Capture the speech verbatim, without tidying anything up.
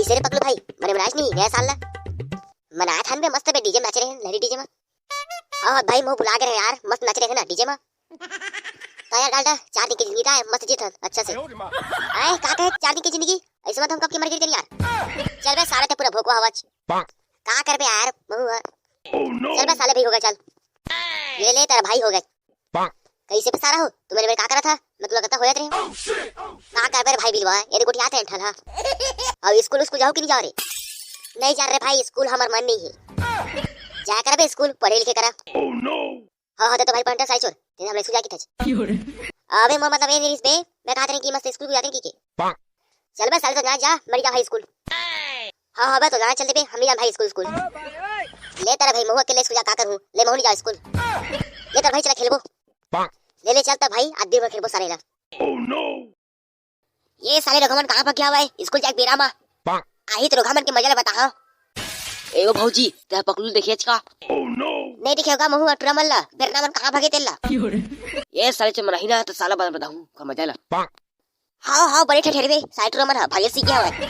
से रे पकलू भाई, मने मनाइस नहीं नया साल ला? मनाए थान बे, मस्त बे डीजे में नाचे रहे, लहरी डीजे में। हाँ भाई, महू भुला गे रहे यार, मस्त नाचे रहे ना डीजे में। तो यार डालडा, चार दिन की जिंदगी का है, मस्त जीत हन अच्छा से। आए, का कहे चार दिन की जिंदगी? ऐसे मत हम कब के मर गए यार। चल बे साले, ते पूरा भोकवा हवच। का करबे यार, महू ह। चल बे साले भाई, हो गए, चल। ले ले, तेरा भाई हो गए। कैसे बे सारा हो? तू मेरे, मेरे का करा था? मैं तो लगता होया तेरे। का करबे रे भाई बिलवा, ये गोठिया थे ठल हा। अब स्कूल, स्कूल जाओ कि नहीं जाओ रे? नहीं जा रे भाई, स्कूल हमार मन नहीं है। जाया करबे स्कूल, पढ़े लिखे करा। हाँ, हाँ, ते तो भाई पंटा साइचोर, तेने हमने स्कूल जाके था। अबे मोर मतलब ये नहीं बे, मैं कहा तेरे कि मस्त स्कूल जाते की के। चल बे साले, तो जा, जा, मर जा भाई स्कूल। हाँ, हाँ बे, तो जा, चल दे बे, हम नहीं जा भाई स्कूल, स्कूल। ले तेरा भाई महुआ के ले स्कूल जा, का करूँ? ले महू नहीं जा स्कूल। ले तेरा भाई चला खेलबो। ले, ले चल तेरा भाई, आज दिन भर खेलबो सारे ला। ये साले रघुमन कहाँ भाग गया हुआ है? स्कूल जाके बेरा मा। आही तो रघुमन के मजा ले बता, हाँ। ए ओ भौजी, ते पकलू देखे का? नहीं देखे होगा महू अटूरा मन ला, बेरना मन कहाँ भागे तेला? ये साले चमन ही ना तो साला बता बताऊँ का मजा ला। हाँ, हाँ, बड़े ठेठेरबे, साइड रो मन ह, भागे सीख गया है।